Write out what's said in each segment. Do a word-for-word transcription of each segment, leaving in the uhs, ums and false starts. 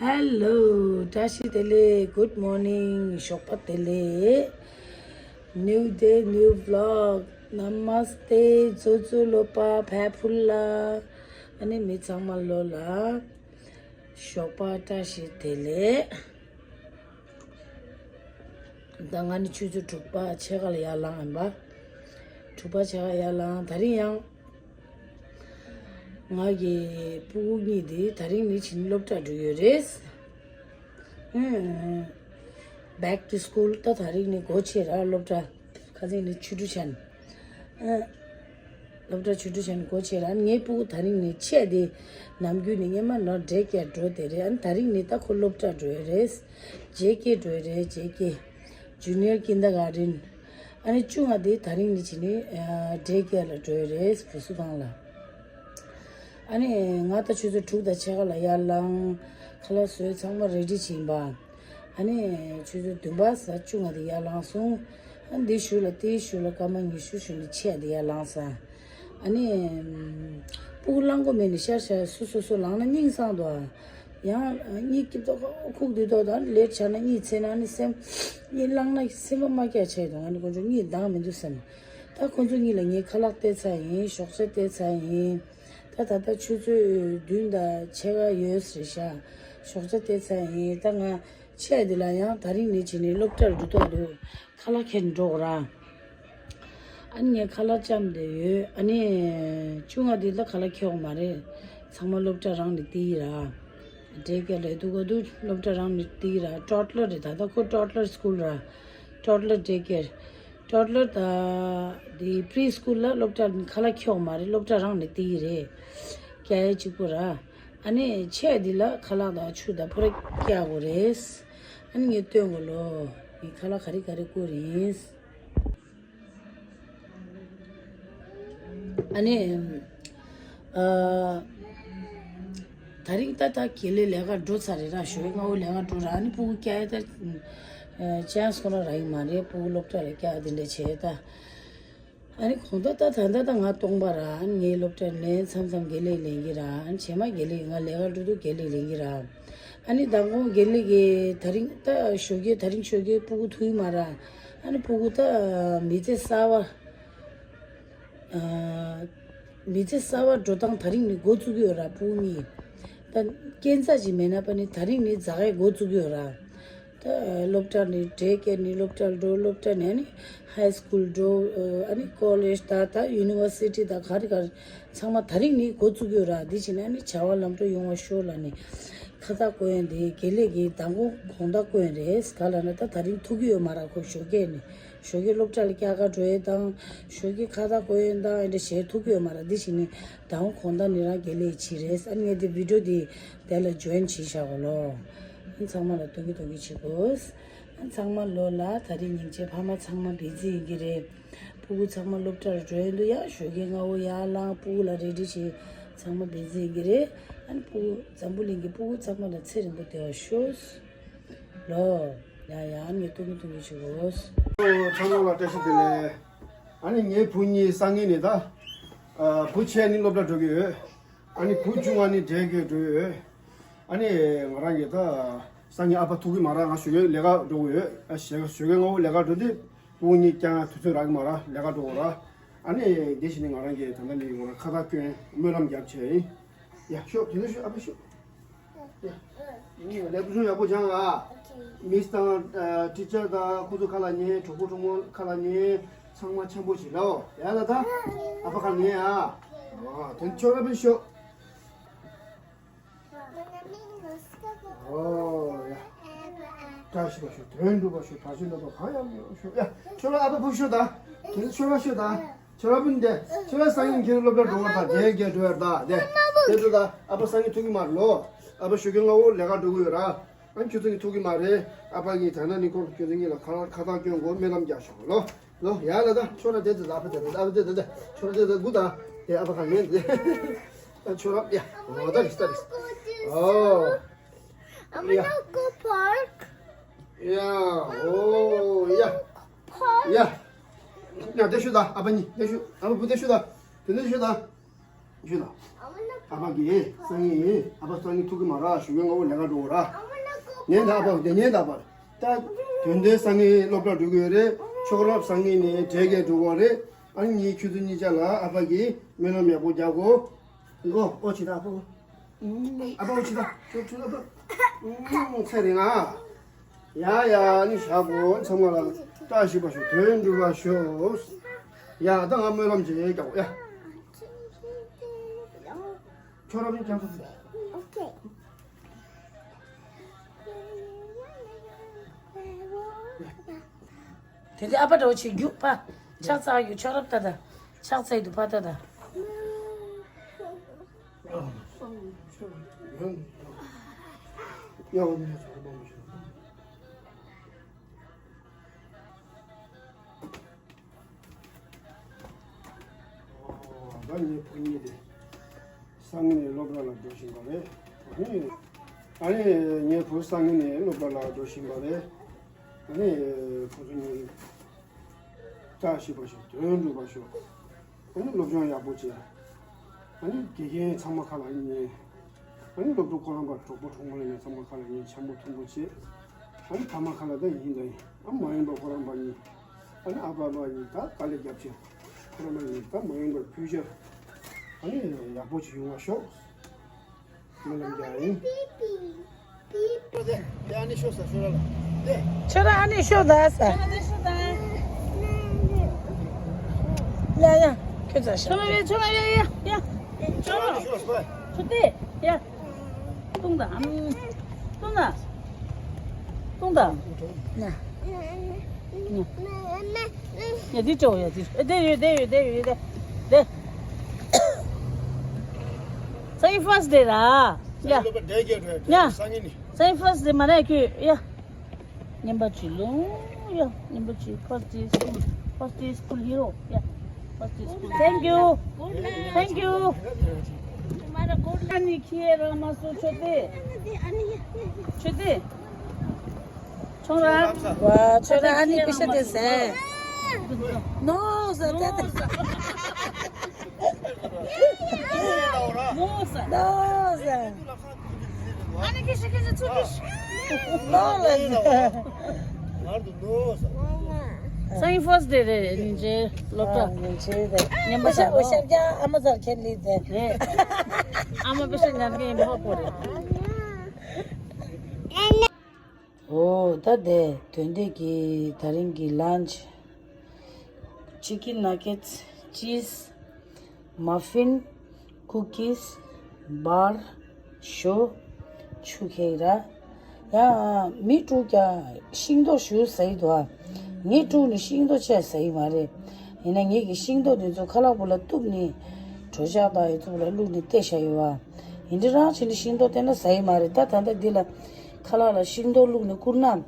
Hello, བཀྲ་ཤིས་བདེ་ལེགས། Good morning, ཞོགས་པ་བདེ་ལེགས། New day, new vlog. Namaste, ཛོ་ཛོ་ལོ་པ་ཕ་ཕུལ་ལ། ཨ་ནི་མི་ཚང་མ་ལོ་ལ་ཞོགས་པ་བཀྲ་ཤིས་བདེ་ལེགས། ད་ང་ནི་ཆུ་ཚོད་དྲུག་པ་ཕྱེད་ཀ་ལ་ཡར་ལངས་ཡིན་པ། དྲུག་པ་ཕྱེད་ཀ་ཡར་ལངས། ད་རིང་ཡང་ང་གི་སྤུ་གུ་གཉིས་དེ་ད་རིང་ནི་ཕྱིན་སློབ་གྲྭ་འགྲོ་ཡོད་རེད། ཨུམ། Back to school. ད་ད་རིང་ནི་སྒོ་ཕྱེ་ར་སློབ་གྲྭ། ཁ་སང་ནི་ཆུ་འབྲུ་ཆན། ཨ། སློབ་གྲྭ་ཆུ་འབྲུ་ཆན་སྒོ་ཕྱེ་ར། ངའི་སྤུ་གུ་ད་རིང་ནི་ཆེ་དེ་ནམ་རྒྱུན་ནི་སྔོན་མ་ནོར་ཌེ་ཀེར་འགྲོ་དེ་རེད། ཨ་ནི་ད་རིང་ནི་ད་ཁོ་སློབ་གྲྭ་འགྲོ་ཡོད་རེད། ཇེ་ཀེ་འགྲོ་ཡོད་རེད། ཇེ་ཀེ། Junior kindergarten. ཨ་ནི་བཅོ་ལྔ་དེ་ད་རིང་ནི་ཕྱིན་ནི་ཌེ་ཀེར་ལ་འགྲོ་ཡོད་རེད། བུ་གསོ་ཁང་ལ། ཨ་ནི་ང་ད་ཆུ་ཚོད་དྲུག་དང་ཕྱེད་ཀ་ལ་ཡར་ལངས། ཁ་ལག་བཟོས། ཚང་མ་རེ་ཌི་བྱིན་པ། ཨ་ནི་ཆུ་ཚོད་བདུན་པ་ས་བཅོ་ལྔ་དེ་ཡར་ལངས་སོང་། ཨ་ནི་འདི་ཞུ་ལ་དེ་ཞུ་ལ་སྐར་མ་ཉི་ཤུ་ཞུ་ནི་ཆེ་དེ་ཡར་ལངས་ས། ཨ་ནི། སྤུ་གུ་ལངས་གོ་མེད་ནི་ཤར་ཤར་སོ་སོ་སོ་ལངས་ན་སྙིང་སང་དོ། ཡང་གཉིད་སྐྱིད་ཏོག་ཁུག་དུས་ཏོག་དང་ལེར་ཆགས་ན་གཉིད་ཚད་ན་ནི་སེམས། གཉིད་ལངས་ན་སེམས་པ་མ་སྐྱིད་ཆགས་དང་། ཨ་ནི་ཁོང་ཚོ་གཉིད་འདང་མི་འདུག་བསམ། ད་ཁོང་ཚོ་གཉིས་ལ་ངས་ཁ་ལག་སྟེར་ཚར་ཡིན། ཞོགས་ཇ་སྟེར་ཚར་ཡིན། ད་ད་ལྟ་ཆུ་ཚོད་བདུན་དང་ཕྱེད་ཀ་ཡོད་ཟེར་ཤག་ཞོགས་ཇ་སྟེར་ཚར་ཡིན། ད་ང་ཆེ་འདི་ལ་ཡང་ད་རིང་ནི་ཕྱིན་ནི་སློབ་གྲྭར་འགྲོ་ཐུབ་འདུག་ཁ་ལག་འཁྱེར་འགྲོ་དགོས་ར། ཨ་ནི་ངས་ཁ་ལག་བཅམས་བསྡད་ཡོད། ཨ་ནི་བཅོ་ལྔ་དེ་ལ་ཁ་ལག་འཁྱེར་ཡོང་མ་རེད། ཚང་མ་སློབ་གྲྭ་རང་ནས་སྟེར་གྱི་ར། ཌེ་ཀེར་ལ་འདུག་ག་འདུག་སློབ་གྲྭ་རང་ནས་སྟེར་གྱི་ར། ཊོ་ཌ་ལར་རེད། ད་ལྟ་ཁོ་ཊོ་ཌ་ལར་སྐུལ་ར། ཊོ་ཌ་ལར་ཌེ་ཀེར། ཊོ་ཌ་ལར་ད་དེ་པི་རི་སྐུལ་ལ་སློབ་གྲྭ་ཁ་ལག་འཁྱེར་ཡོང་མ་རེད། སློབ་གྲྭ་རང་ནས་སྟེར་གྱི་རེད། སྐྱ་ཡས་གཅིག་པོ་ར། ཨ་ནི་ཆེ་འདི་ལ་ཁ་ལག་དང་ཆུ་དང་ཕོ་ར་བཀྱག་དགོས་རེད། ཨ་ནི་ངས་སྟོན་དགོས་ལོ། ངས་ཁ་ལག་ག་རེ་ག་རེ་བསྐུར་ཡིན། ཨ་ནི། ཨ། ད་རིང་ད་ལྟ་དགེ་ལས་ལས་ཀ་འགྲོ་ཚར་རེད་ར། ཞོགས་སྔ་བོ་ལས་ཀ་འགྲོ་ར། ཨ་ནི་སྤུ་གུ་སྐྱ་ཡས་ད། ཅན་སི་ཁོ་རང་རག་གི་མ་རེད། སྤུ་གུ་སློབ་གྲྭ་ལ་བསྐྱལ་དེ་འདྲ་བྱས་ད། ཨ་ནི་གང་ལྟར་ད་ད་ལྟ་ད་ང་སྟོང་པ་ར། ཨ་ནི་ངའི་སློབ་གྲྭ་ལེན་མཚམས་མཚམས་དགེ་ལས་ལེན་གྱི་ར། ཨ་ནི་བྱེ་མ་དགེ་ལས་ང་ལས་ཀ་འགྲོ་དུས་དགེ་ལས་ལེན་གྱི་ར། ཨ་ནི་མདང་དགོང་དགེ་ལས་ཀྱི་ད་རིང་ད་ཞོགས་ཀས་ད་རིང་ཞོགས་ཀས་སྤུ་གུ་ཐུག་གི་མ་ར། ཨ་ནི་སྤུ་གུ་ད་མི་ཚེ་གསར་བ། ཨ། མི་ཚེ་གསར་བ་འགྲོ་སྟངས་ད་རིང་ནས་འགོ་བཙུགས་ཀྱི་ཡོད་ར། སྤུ་གུ་གཉིས། ད་རྐྱེན་རྩ་ཅིག་མེད་ན་པ་ནི་ད་རིང་ནས་ཛ་གས་འགོ་བཙུགས་ཀྱི་ཡོད་ར། ད་སློབ་གྲྭ་ནས་གྲས་བསྐྱལ་ནས་སློབ་གྲྭར་འགྲོ། སློབ་གྲྭ་ནས་ཨ་ནི་ཧའི་སི་ཀུལ་འགྲོ། ཨ་ནི་ཀོ་ལེཇ། ད་ད་ཡུ་ནི་ཝར་སི་ཊི་ད་ག་རེ་ག་རེ་ཚང་མ་ད་རིང་ནས་འགོ་བཙུགས་ཀྱི་ཡོད་ར། འདི་བྱས་ན་ཨ་ནི་བྱ་བ་ལམ་འགྲོ་ཡོང་བ་ཤོག་ལབ་ནས་ཁ་བཏགས་བསྐོན་ཡོད་དེ། དགེ་ལས་ཀྱི་མདང་དགོང་དགོང་དག་བསྐོན་ཡོད་རེད། ག་ལབ་ན་ད་ད་རིང་ཐུག་གི་ཡོད་མ་ར། ཁོ་ཞོགས་ཀས་ནས། ཞོགས་ཀས་སློབ་གྲྭ་ལ་བསྐྱལ་ག་འགྲོ་ཡས་དང་། ཞོགས་ཀས་ཁ་བཏགས་བསྐོན་ཡས་དང་། ཨེ་འདྲ་བྱས་ཐུག་གི་ཡོད་མ་རེད། འདི་བྱས་ནས་ད་འོང་གོང་ད་ནི་རང་དགེ་ལས་བྱེད་རེད། ཨ་ནི་ངས་འདི་བི་ཌི་ཡོ་འདི་དེ་ལ་ཇོ་ཡིན་བྱས་བཞག་གོ་ལོ། ཨ་ཚང་མ་ལ་སྟོན་གི་སྟོན་གི་བྱེད་དགོས། ཨ་ཚང་མ་ལོ་ལ་ད་རིང་སྙིང་རྗེ་ཕ་མ་ཚང་མ་བི་ཛི་ཡིན་གི་རེད། སྤུ་གུ་ཚང་མ་སློབ་གྲྭར་འགྲོ་ཡོང་དུས་ཡ་ཞོགས་ཀས་སྔ་བོ་ཡར་ལངས། སྤུ་གུ་ལ་རེ་ཌི་བྱེད། ཚང་མ་བི་ཛི་ཡིན་གི་རེད། ཨ་ནི་སྤུ་གུ་འཛམ་བུ་གླིང་གི་སྤུ་གུ་ཚང་མ་ལ་ཚེ་རིང་པོ་བདེ་བ་ཤོག་ལོ། ཡ་ཡ། ཨ་ནི་ངས་ཐུགས་མི་ཐུགས་མི་ཞུ་གོ། ཚང་མ་ལ་བཀྲ་ཤིས་བདེ་ལེགས། ཨ་ནི་ངའི་བུ་གཉིས་སང་ཉིན་ནས་ད། ཨ། བུ་ཆེ་ནི་སློབ་གྲྭ་འགྲོ་གི་ཡོད། ཨ་ནི་བུ་ཆུང་བ་ནི་གྲས་ཀྱི་འགྲོ་ཡོད། ཨ་ནི་ང་རང་གི་ད་སང་ཉིན་ཨ་ཕ་ཐུག་གི་མ་ར། ང་ཞོགས་ཀས་ལས་ཀ་འགྲོ་གི་ཡོད། ཨ་ཞེ་ཞོགས་ཀས་སྔ་བོ་ལས་ཀ་འགྲོ་དུས་སྤུ་གུ་གཉིས་ཀྱང་དུས་ཚོད་རག་གི་མ་ར། ལས་ཀ་འགྲོ་གི་ར། ཨ་ནི་དེ་བཞིན་ནི་ང་རང་གི་ད་ལྟ་ནི་ང་རང་ཁ་བཏགས་བསྐྱོན་སྨོན་ལམ་རྒྱབ་བྱས་ཡིན། ཡ་ཤོག་དེ་ནས་ཤོག་ཨ་ཕ་ཤོག་ཡ། ལས་བུ་ཆུང་ཡག་པོ་སྦྱང་ཨ། མིས་དང་ཊི་ཅར་དང་ཁོ་ཚོ་ཁ་ལ་ཉན། གྲོགས་པོ་གྲོགས་མོ་ཁ་ལ་ཉན། ཚང་མ་འཆམ་པོ་བྱེད་ལོ། ཡ་ལ་ད། ཨ་ཕ་ཁ་ཉན་ཨ། ཨ་དོན་ཆོག་ར་བུ་ཤོག་ཨོ་ཡ། བཀྲ་ཤིས་པ་ཤོག་དོན་འགྲུབ་པ་ཤོག་བར་ཆད་ནད་པ་གང་ཡང་མེད་པ་ཤོག་ཡ། ཁྱོད་ར་ཨ་ཕ་ཕུག་ཤོག་ད། དེ་ནས་ཁྱོད་ར་ཤོག་ད། ཁྱོད་ར་བུ་འདི། ཁྱོད་ར་སང་ཉིན་ཁྱེད་ར་སློབ་གྲྭ་འགྲོ་བར་ད། དེ་རྒྱལ་འགྲོ་བར་ད། དེ། དེ་ཚོ་ད་ཨ་ཕ་སང་ཉིན་ཐུག་གི་མ་རེད་ལོ། ཨ་ཕ་ཞོགས་ཀས་སྔ་བོ་ལས་ཀ་འགྲོ་གི་ཡོད་ར། ཨ་ཁྱོད་ཚོ་གཉིས་ཐུག་གི་མ་རེད། ཨ་ཕ་གིས་ད་ན་ནི་ཁོ་ཁྱོད་ཚོ་གཉིས་ལ་ཁ་ཁ་བཏགས་སྐྱོན་དགོས་སྨོན་ལམ་རྒྱག་ཤོག་ལོ། ལོ་ཡ་ལ་ད་ཁྱོད་ར་དེ་ཚོ་ད་ཨ་ཕ་དེ་ཚོ་ཨ་ཕ་དེ་ཚོ་ད་ཁྱོད་ར་དེ་ཚོ་སྒུག་ད། དེ་ཨ་ཕ་ག་ངན་དེ། ད་ཁྱོད་ར་ཡ། འོ་ད་རིགས་ད་རིགས། ཨོ། I'm gonna go park. ཡ། ཨོ་ཡ། Park. ཡ། ཡ་དེ་ཤོད་ད་ཨ་ཕ་གཉིས་དེ་ཤོད། ཨ་ཕ་བུ་དེ་ཤོད་ད། དེ་ནས་ཤོད་ད། ཤོད་ད། I'm gonna ཨ་ཕ་གིས་སང་ཉིན་ཨ་ཕ་སང་ཉིན་ཐུག་གི་མ་རེད། ཞུ་གི་ང་བོ་ལས་ཀ་འགྲོ་གི་རེད། ཉན་ད་ཨ་ཕ་དེ་ཉན་ད་པར། ད་དོན་ལྡན་སང་ཉིན་སློབ་གྲྭ་འགྲོ་གི་ཡོད་རེད། མཆོག་རབ་སང་ཉིན་ནས་གྲལ་གས་འགྲོ་གི་རེད། ཨ་ནི་ངས་ཁྱོད་ཚོ་གཉིས་ཆ་ལ་ཨ་ཕ་གིས་སྨོན་ལམ་ཡག་པོ་རྒྱག་གོ། འགོ་ཨོ་ཆི་ད་ཨ་ཕ། ཨ་ཕ་ཨོ་ཆི་ད་ཁྱོད་ཁྱོད་ཨ་ཕ། ཚེ་རིང་ཨ། ཡ་ཡ་ནི་བཞག་གོ། ཚང་མ་ལ་བཀྲ་ཤིས་པ་ཤོག་དོན་འགྲུབ་པ་ཤོག་ཡ་ད་ང་སྨོན་ལམ་བྱེད་རྒྱག་གོ་ཡ། ཁྱོད་རང་མིན་ཀྱང་ཐུབ། དེ་དེ་ཨ་ཕ་འདྲ་བོ་ཆེ་རྒྱུག་ཕ། ཕྱག་འཚལ་རྒྱུ་ཁྱོད་རབ་ད་ད། ཕྱག་འཚལ་དུ་ཕ་ད་ད། ད་ངའི་བུ་གཉིས་དེ་སང་ཉིན་ནས་སློབ་གྲྭ་ལ་འགྲོ་བཞིན་པ་རེད། ཨ་ནི་ཨ་ནི་ངའི་བུ་སང་ཉིན་ནས་སློབ་གྲྭ་ལ་འགྲོ་བཞིན་པ་རེད། ཨ་ནི་ཁོ་ཚོ་གཉིས་བཀྲ་ཤིས་པ་ཤོག་དོན་འགྲུབ་པ་ཤོག་ཨ་ནི་སློབ་སྦྱོང་ཡག་པོ་བྱས། ཨ་ནི་དགེ་རྒན་ཚང་མ་ཁ་ལ་ཉན། ཨ་ནི་སློབ་ཕྲུག་ཁོ་རང་པ་གྲོགས་པོ་གྲོགས་མོ་ཡིན་ན་ཚང་མ་ཁ་ལ་ཉན་འཆམ་པོ་མཐུན་པོ་བྱས། ཨ་ནི་ཕ་མ་ཁ་ལ་ད་ཡིན་ད་ཡིན། ཨ་མ་ཡིན་པ་ཁོ་རང་པ་ཡིན། ཨ་ནི་ཨ་ཕ་མ་ཡིན་ད་དཀའ་ལས་རྒྱབ་ཆེ། ཁོ་རང་མ་ཡིན་ད་མ་ཡིན་པར་ཕུལ་ཆེ། ཨ་ནི་ཡག་པོ་ཅིག་ཡོང་བ་ཤོག་སྨོན་ལམ་རྒྱག་ཡིན། ཡ་ནི་ཤོག་ས་ཤོག་ར་ལ། ཁྱོད་རང་ཨ་ནི་ཤོག་ད་ས། ཡ་ཡ། ཁྱོད་ཚ་ཤོག་ཆོ་མ་ཡ་ཆོ་མ་ཡ་ཡ་ཡ། ཆོ་མ་ཡ་ཤོག་ས། ཆོ་དེ་ཡ། ཏུང་ད། ཨམ། ཏུང་ད། ཏུང་ད། ན། ཡ་འདི་ཅོ་ཡ་འདི། ཨེ་དེ་ཡོད་དེ་ཡོད་དེ་ཡོད་དེ། དེ། སང་ཉིན་first day ར། ཡ། ཡ། སང་ཉིན་first day མ་རེད་ཁྱོད་ཡ། ཉན་པ་ཅི་ལོ། ཡ། ཉན་པ་ཅི་first day school. First day school hero. ཡ། First day school. Thank you. Thank you. ཨ་ནི་ཁྱེད་རང་མ་སོ་ཆོ་དེ། ཆོ་དེ། ཆོ་ར། ཝ་ཆོ་ར་ཨ་ནི་པི་ཤ་དེ་ཟེ། ནོ་ཟེ་དེ་དེ། ནོ་ཟེ། ནོ་ཟེ། ཨ་ནི་ཁྱེད་ཤི་ཁྱེད་ཤི་ཚུར་ཁྱེད་ཤི། ནོ་ལ་ཟེ། ང་དུ་ནོ་ཟེ། སང་ཉིན་first day རེད་ཉིན་བྱེད་སློབ་གྲྭ། ཉིན་བྱེད་དེ། ཉན་པ་ཤ་ཤ་ཨོ་ཤ་རྒྱ་ཨ་མ་ཟར་ཁྱེད་ལི་དེ། རེད། ཨ་མ་པི་ཤ་ཉན་མཁན་ཡིན་པ་ཧོ་པོ་རེད། ཨོ་ད་དེ་དོན་དེ་གི་ད་རིང་གི་lunch chicken nuggets, cheese, muffin, cookies, bar, ཞོ། ཆུ་ཁེག་ར། ཡང་མི་དྲུག་ཀྱང་ཤིང་ཏོག་ཞུ་ཟ་ཡི་འདུག་ཨ། ངས་དྲུག་ནི་ཤིང་ཏོག་ཆ་ཟ་ཡི་མ་རེད། ཡིན་ན་ངེད་ཀྱི་ཤིང་ཏོག་དེ་ཚོ་ཁ་ལག་པོ་ལ་གཏུབ་ནི། གྲོ་ཆག་དང་ཡི་ཚོ་ལ་བླུགས་ནི་བལྟས་བཞག་ཡོད་བ། ཡིན་འདི་རང་བྱས་ནི་ཤིང་ཏོག་བལྟས་ན་ཟ་ཡི་མ་རེད། ད་ད་ལྟ་འདི་ལ་ཁ་ལག་ལ་ཤིང་ཏོག་བླུགས་ནི་བསྐུར་ན།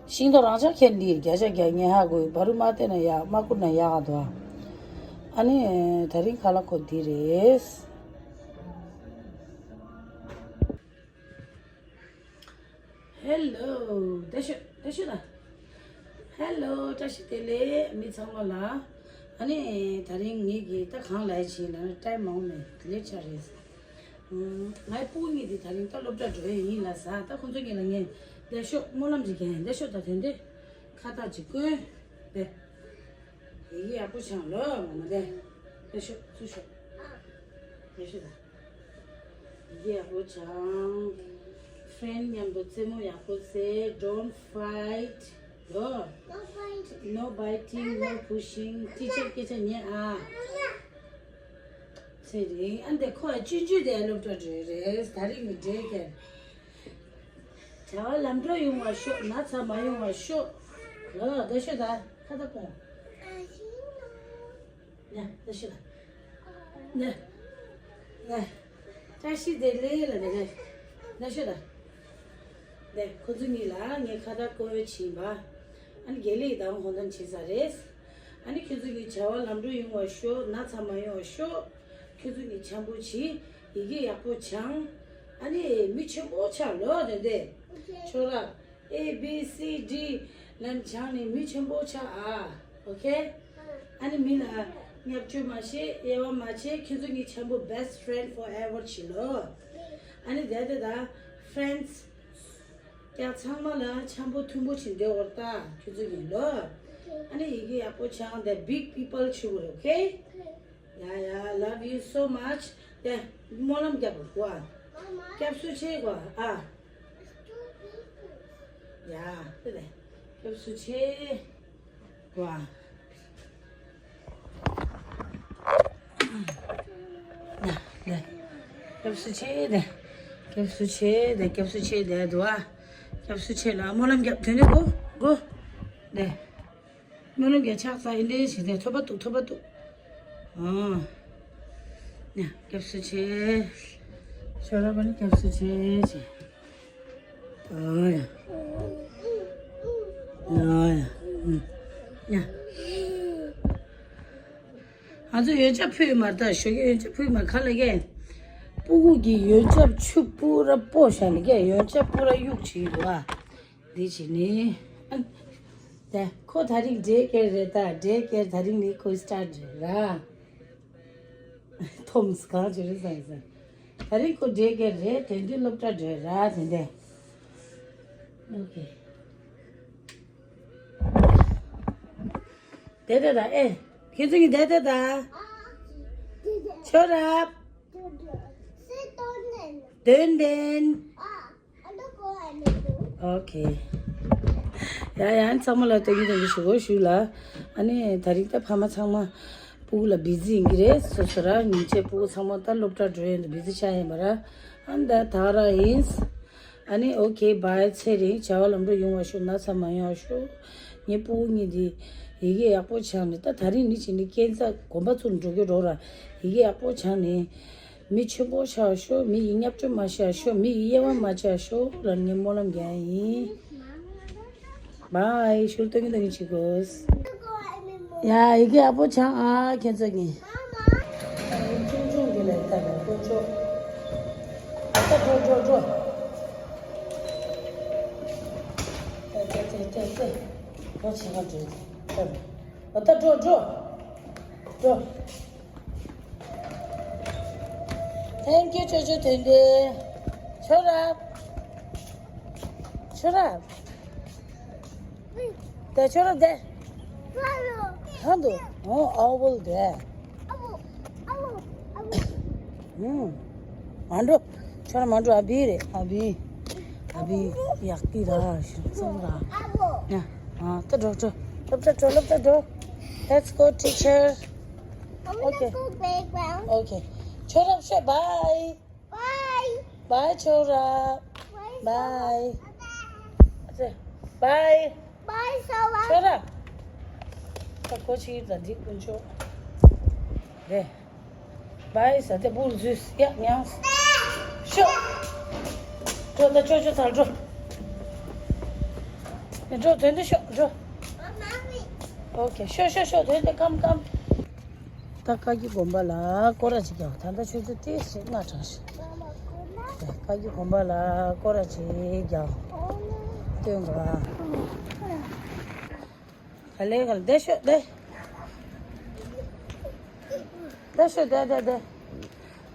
ཤིང་ཏོག་རང་ཆ་ཁྱེར་འདི་བརྒྱ་ཆ་བརྒྱ་ངས་ཧ་གོ་ཡི། བ་རུ་མ་བལྟས་ན་ཡག་མ་བསྐུར་ན་ཡག་ག་འདུག་ཨ། ཨ་ནི་ད་རིང་ཁ་ལག་ཁོ་འདི་རེད། Hello. བཀྲ་ཤིས་བཀྲ་ཤིས་ལ། Hello. བཀྲ་ཤིས་བདེ་ལེགས་མི་ཚང་མ་ལ། ཨ་ནི་ད་རིང་ངེད་ཀྱི་ད་གང་ལ་ཡི་ཆེ་ན་ཊའིམ་མང་མེད་ལེཊ་ཆགས་རེད། ང་ཕྲུ་གུ་གཉིས་དེ་ད་རིང་ད་སློབ་གྲྭ་འགྲོ་ཡི་ཡིན་ལ་ཟ། ད་ཁོང་ཚོ་གཉིས་ལ་ངས་བསྡད་ཤོག་སྨོན་ལམ་ཅིག་རྒྱག་ཡིན། བསྡད་ཤོག་ད་དོན་དེ་ཁ་བཏགས་ཅིག་བསྐོན་པས། ཡི་གེ་ཡག་པོ་བྱང་ལོ་ངོ་མ་དེ། ལེ་ཤོ་ཚུར་ཤོག་ལེ་ཤོ་ད། ཡི་གེ་ཡག་པོ་བྱང་། ཕྲེན་མཉམ་དུ་རྩེད་མོ་ཡག་པོ་རྩེ། Don't fight. ལོ། No fight. No biting, no pushing. ཊི་ཆར་སྐད་ཆ་ཉན་ཨ། ཚེ་རིང་ཨ་འདི་ཁོ་ཨ་ཅུན་ཅུན་དེ་སློབ་གྲྭ་འགྲོ་རེད། ད་རིང་ནི་འགྲོ་གི། བྱ་བ་ལམ་འགྲོ་ཡོང་བར་ཤོག་ན་ཚ་མ་ཡོང་བར་ཤོག་ལོ་ལེ་ཤོ་ད་ཁ་ད་གོང་། ཡ། ལེ་ཤོ་ད། ལེ། ལེ། བཀྲ་ཤིས་བདེ་ལེགས་ལ་དེ་ནས། ལེ་ཤོ་ད། ལེ། ཁོ་ཚོ་གཉིས་ལ་ངས་ཁ་བརྡ་བསྐོར་བྱིན་པ། ཨ་ནི་དགེ་ལེགས་དང་ཧོན་དན་བྱིན་ས་རེད། ཨ་ནི་ཁྱོད་ཚོ་གཉིས་བྱ་བ་ལམ་འགྲོ་ཡོང་བར་ཤོག་ན་ཚ་མ་ཡོང་བར་ཤོག་ཁྱོད་ཚོ་གཉིས་འཆམ་པོ་བྱིན། ཡི་གེ་ཡག་པོ་སྦྱང་། ཨ་ནི་མི་ཆེན་པོ་ཆགས་ལོ་དེ་འདྲས། ཁྱོད་རང་། A B C D ལན་སྦྱངས་ནས་མི་ཆེན་པོ་ཆགས་ཨ། ཨོ་ཁེ། ཨ་ནི་མི་ལ་ བརྙས་བཅོས་མ་བྱེད། དབྱེ་བ་མ་བྱེད། ཁྱེད་ཚོ་གཉིས་འཆམ་པོ་best friend forever་བྱེད་ལོ། ཨ་ནི་དེ་དེ་ད་friends་ཀྱང་ཚང་མ་ལ་འཆམ་པོ་མཐུན་པོ་བྱེད་འདོད་འོར་ད་ཁྱེད་ཚོ་གཉིས་ལོ། ཨ་ནི་ཡི་གེ་ཡག་པོ་ཆགས་འདི་big people་བྱེད་དགོས་རེད། ཨོ་ཁེ། Yeah, yeah, love you so much. དེ་སྨོན་ལམ་རྒྱབ་དགོས་ཨ། སྐྱབས་སུ་མཆི་དགོས་ཨ། ཡ། དེ་ལས་སྐྱབས་སུ་མཆི་དགོས་ཨ། ཡ། དེ་སྐྱབས་སུ་མཆི་དེ། སྐྱབས་སུ་མཆི་དེ། སྐྱབས་སུ་མཆི་དེ་འདུག་ཨ། སྐྱབས་སུ་མཆི་ལ་སྨོན་ལམ་རྒྱབ་དོན་དེ་གོ་གོ། དེ། སྨོན་ལམ་རྒྱབ་ཕྱག་འཚལ་ཡིན་དེ་ཞིག་དེ་ཐོབ་པ་འདུག་ཐོབ་པ་འདུག་ཨོ། ཡ། སྐྱབས་སུ་མཆི། ཤོ་ར་པ་ནི་སྐྱབས་སུ་མཆི་ཅི། ཨོ་ཡ། ཨོ་ཡ། ཨུམ། ཡ། ང་ཚོ་ཡོན་ཆབ་ཕུལ་མ་ད་ཞོགས་ཀས་ཡོན་ཆབ་ཕུལ་མ་ག་ལ་གས། སྤུ་གུ་གི་ཡོན་ཆབ་ཆུ་སྤུ་ར་སྤོ་བཞག་ནས་གས་ཡོན་ཆབ་སྤུ་ར་གཡུག་བྱེད་ཀྱི་འདུག་ཨ། འདི་བྱས་ནས། དེ་ཁོ་ད་རིང་ཌེ་ཀེར་རེད་ད། ཌེ་ཀེར་ད་རིང་ནས་ཁོའི་སི་ཊར་ཊི་རེད་ར། ཐོམ་སི་གང་བྱེད་རེད་བསམ་བསམ། ད་རིང་ཁོ་ཌེ་ཀེར་རེད། དེ་འདི་སློབ་གྲྭ་འགྲོ་ར་དེ་འདི། ཨོ་ཁེ། དེ་དེ་ད་ཨེ། ཁྱེད་ཚོ་གཉིས་དེ་དེ་ད། ཁྱོད་ར། དོན་ལྡན། ཨོ་ཁེ། ཡ་ཡ། ཚང་མ་ལ་སྟོན་གྱི་དང་གི་ཞུ་གོ་ཞུ་ལ། ཨ་ནི་ད་རིང་ད་ཕ་མ་ཚང་མ་སྤུ་གུ་ལ་བི་ཟི་ཡིན་གྱི་རེད། སོ་སོ་ར་ཉིན་བྱེད་སྤུ་གུ་ཚང་མ་ད་སློབ་གྲྭ་འགྲོ་ཡོད་འདུག་བི་ཟི་ཆགས་ཡིན་པ་ར། ཨ་ནི་ད་ད་ར་ཡིན། ཨ་ནི་ཨོ་ཁེ་བྷའི། ཚེ་རིང་བྱ་བ་ལམ་འགྲོ་ཡོང་བ་ཤོག་ན་ཚ་མ་ཡོང་བ་ཤོག་ངའི་སྤུ་གུ་གཉིས་འདི་ཡི་གེ་ཡག་པོ་ཆགས་ནས་ད་ད་རིང་ནི་བྱས་ནས་སྐྱེ་འཚར་དགོན་པ་ཚུར་འགྲོ་གི་འགྲོ་ར། ཡི་གེ་ཡག་པོ་ཆགས་ནས། མི་ཆེན་པོ་ཆགས་ཤོག་མི་ཡི་བརྙས་བཅོས་མ་བྱས་ཤོག་མི་ཡི་དབྱེ་བ་མ་བྱས་ཤོག་ལ་ངས་སྨོན་ལམ་རྒྱག་ཡིན། བྷའི། ཞུ་སྟོན་གྱི་སྟོན་གྱི་བྱེད་དགོས། ཡ། ཡི་གེ་ཡག་པོ་ཆགས་ཨ་ཁྱེད་ཚོ་གཉིས། ཆུང་ཆུང་གི་ལས་ཀ་ལ་དཀོན་མཆོག་ཨ་ད་འགྲོ་འགྲོ་འགྲོ། ཏེ་ཏེ་ཏེ་ཏེ། འགྲོ་བྱེད་ག་འགྲོ། འགྲོ། ཨ་ད་འགྲོ་འགྲོ། འགྲོ། Thank you ཅོ་ཅོ་དོན་ལྡན། ཁྱོད་ར། ཁྱོད་ར། དེ་ཁྱོད་ར་དེ། ཧ་འདུག་ཨོ་ཨ་བོལ་དེ། ཨུམ། མ་འགྲོ། ཁྱོད་ར་མ་འགྲོ། ཨ་བི་རེད་ཨ་བི། ཨ་བི་ཡག་གི་ར་ཞིག་ཙམ་ར། ཡ། ཨ་ད་འགྲོ་འགྲོ། སློབ་གྲྭ་འགྲོ་སློབ་གྲྭ་འགྲོ། Let's go teacher. Okay. Okay. ཁྱོད་ར་བཤད། Bye. Bye. Bye ཁྱོད་ར། Bye. Bye. Bye ཁྱོད་ར། ད་ཁོ་ཅིག་ད་འདི་དཀོན་མཆོག་རེད། བྷའི་ཟ་དེ་བུར་འཛུལ་ཡ་མྱངས། ཤོག་འགྲོ་ད་ཅོ་ཅོ་ཚར་འགྲོ། འགྲོ་དོན་དུ་ཤོག་འགྲོ། ཨོ་ཁེ། ཤོག་ཤོག་ཤོག་དོན་དུ་ཀམ་ཀམ། ད་བཀའ་བརྒྱུད་དགོན་པ་ལ་སྐོར་ར་ཅིག་རྒྱག་ད་ལྟ་ཆུ་ཚོད་ཏིས་ཅིག་སྔ་དྲགས་ཤག་བཀའ་བརྒྱུད་དགོན་པ་ལ་སྐོར་ར་ཅིག་རྒྱག་སྟོན་དགོས་ཨ། ག་ལེ་ག་ལེ་བསྡད་ཤོག་བསྡད། བསྡད་ཤོག་བསྡད་བསྡད་བསྡད།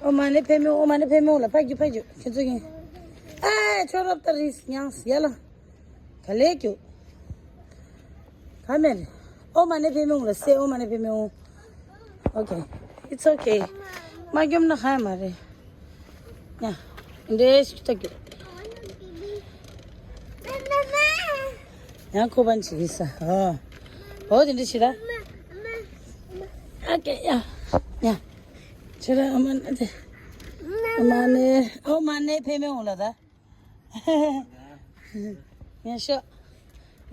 ཨོཾ་མ་ཎི་པདྨེ་ཧཱུྃ། ཨོཾ་མ་ཎི་པདྨེ་ཧཱུྃ་ལ་ཕར་རྒྱུག་ཕར་རྒྱུག་ཁྱེད་ཚོ་གིན། ཨེ་ཁྱོད་རབ་ལྟར་རིས་མྱངས་ཡ་ལ། ག་ལེ་རྒྱུག་ག་མེད་རེད། ཨོཾ་མ་ཎི་པདྨེ་ཧཱུྃ་ལ་སེ། ཨོཾ་མ་ཎི་པདྨེ་ཧཱུྃ། Okay. It's okay. མ་སྐྱོམ་ན་ཧ་མ་རེད། ཡ། འདྲེ་ཞིག་ལྟ་རྒྱུ། ཡང་ཁོ་པན་ཆི་ས། ཨོ། ཨོ་དེ་འདྲ་ཞིག་ལ། ཨ་ཀེ་ཡ། ཡ། ཁྱེད་རང་ཨོཾ་མ་ཎི། ཨོཾ་མ་ཎི། ཨོཾ་མ་ཎི་པདྨེ་ཧཱུྃ་ལ་ད། ངས་ཤོག་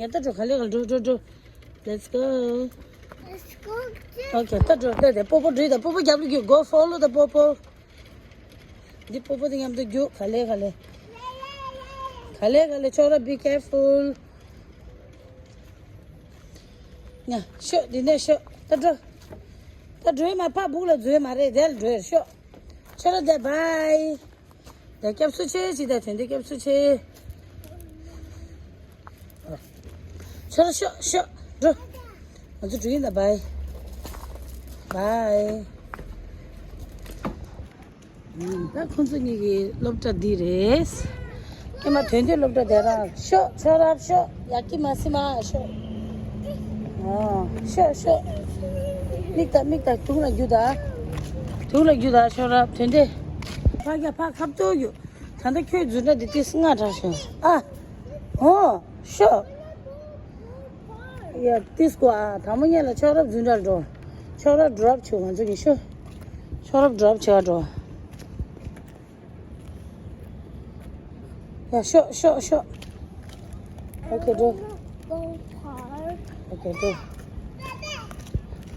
ངས་ད་འགྲོ། ག་ལེ་ག་ལེ་འགྲོ་འགྲོ་འགྲོ། Let's go. Let's go. Okay. ད་འགྲོ། ད་དེ་པོ་པོ་འགྲོ། ད་པོ་པོ་རྒྱབ་ལ་རྒྱུག Go follow the པོ་པོ། འདི་པོ་པོ་དེ་མཉམ་དུ་རྒྱུག་ག་ལེ་ག་ལེ། ག་ལེ་ག་ལེ། ཁྱོད་ར་be careful. ཡ། ཤོག་འདི་ནས་ཤོག་ད་འགྲོ། ད་འགྲོ་ཡི་མ། ཕ་སྦུག་ལ་འཛུལ་མ་རེད། དེ་ལ་འགྲོ་ཡི། ཤོག་ཁྱོད་ར་དེ་བྷའི། ད་སྐྱབས་སུ་མཆི་ཅིག་ད་དོན་དུ་སྐྱབས་སུ་མཆི། ཤོག་ཤོག་ཤོག་འགྲོ། ང་ཚོ་འགྲོ་ཡིན་ད་བྷའི། Bye. ད་ཁོང་ཚོ་གཉིས་ཀྱི་སློབ་གྲྭ་འདི་རེད། ཀྱེ་མ་དོན་དུ་སློབ་གྲྭ་དེ་རང་ཤོག་ཤོག་རབ་ཤོག་ཡ་ཀྱེ་མ་སི་མ་ཤོག་ཨོ་ཤོག་ཤོག་མིག་ད་མིག་ད་དུང་ལ་རྒྱུ་ད། དུང་ལ་རྒྱུ་ད་ཤོག་རབ་དོན་དུ། ཕ་ག་ཕ་ཁབ་ཏོ་རྒྱུ། ད་ལྟ་ཁྱོད་རྫུན་འདྲ་འདི་ཏིས་སྔ་དྲགས་ཤོག་ཨ། ཨོ། ཤོག་ཡ་ཏིས་ཀོ་ཨ་དང་མོ་ཉལ་ལ་ཆོག་རབ་རྫུན་འདྲ་འགྲོ། ཆོག་རབ་འགྲོ་རབ་ཆོག་ང་ཚོ་གི་ཤོག་ཆོག་རབ་འགྲོ་རབ་ཆོག་འགྲོ། ཡ་ཤོག་ཤོག་ཤོག་ཨོ་ཁེ་འགྲོ། ཨོ་ཁེ་འགྲོ།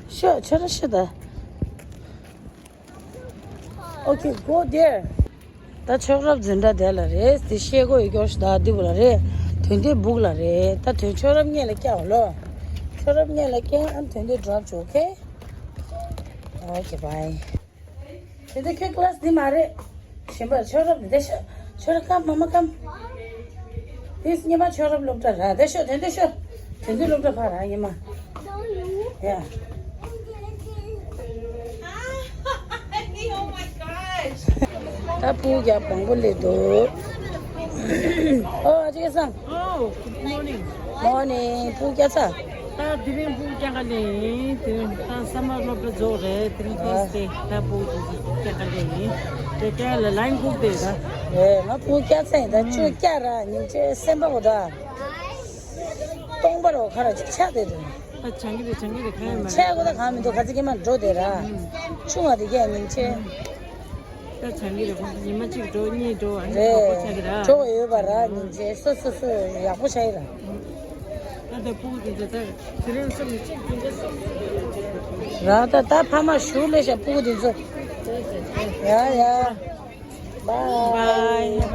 ཤོག་ཆོག་རབ་ཤོག་ད། Okay, go there. ད་ཆོག་རབ་འཛིན་གྲྭ་དེ་ལ་རེད། དེ་ཤེལ་སྒོ་ཡི་སྐྱོར་ཞིག་ད་འདི་བུ་ལ་རེད། དོན་དེ་སྦུག་ལ་རེད། ད་དོན་ཆོག་རབ་སྔོན་ལ་སྐྱེལ་བ་ལོ། ཆོག་རབ་སྔོན་ལ་སྐྱེལ་ཨ་དོན་དེ་drop བྱོས། Okay? Okay, bye. དོན་དེ་ཁྱོད་class འདི་མ་རེད། གཞན་པ་ཆོག་རབ་འདི་ཤོག་ཆོག་རབ་ཀམ་མ་མ་ཀམ། དེ་སྙེ་མ་ཆོག་རབ་སློབ་གྲྭ་ར་དེ་ཤོག་དོན་དེ་ཤོག་དོན་དེ་སློབ་གྲྭ་ཕ་ར་སྙེ་མ། Yeah. ད་ཕྲུ་གུ་རྒྱ་བང་པོ་ལས་འདུག་ཨོ་ཨ་ཅེ་སང་། Oh, good morning. Morning. ཕྲུ་གུ་རྒྱ་ཚ། ད་དེ་རིང་ཕྲུ་གུ་རྒྱ་ག་ལས་ཡིན། དེ་རིང་ད་ས་མ་སློབ་གྲྭ་རྫོགས་རེད། དེ་རིང་ཨ་Thursday. ད་ཕྲུ་གུ་རྒྱ་ག་ལས་ཡིན། དེ་རྒྱ་ལ་line ཁུག་དེ་ད། ཨེ་ང་ཕྲུ་གུ་རྒྱ་ཚ་ཡིན། ད་ཆུ་རྒྱ་ར་ཉིན་ཆེ་སེམས་པ་འོ་ད། སྟོང་པ་རོ་ཁ་ར་ཅིག་ཆགས་དེ་དུ། ད་ཆང་གི་རེད་ཆང་གི་རེད་གང་ཡོད་མ་རེད། ཆས་གོ་ད་གང་མི་འདུག་ཁ་ཚིག་གི་མ་འགྲོ་དེ་ར། ཆུང་བ་དེ་རྒྱ་ཉིན་ཆེ། ད་ཆང་གི་རེད་ཁོང་ཚོ་ཉི་མ་གཅིག་འགྲོ་གཉིས་འགྲོ་ཨ་ནི་གྲོགས་པོ་ཆགས་ཀྱི་ར། གྲོགས་ཡོད་པ་ར་ཉིན་བྱེད་སོ་སོ་སོ་ཡག་པོ་ཆགས་ཀྱི་ར། ད་ད་ཕྲུ་གུ་དེ་ཚོ་ད་དེ་རིང་སོ་ནི་གཅིག་དེ་འདྲ་སོ། ར་ད་ད་ཕ་མ་ཞུ་ལས་ཤ་ཕྲུ་གུ་དེ་ཚོ། ཡ་ཡ། Bye. Bye.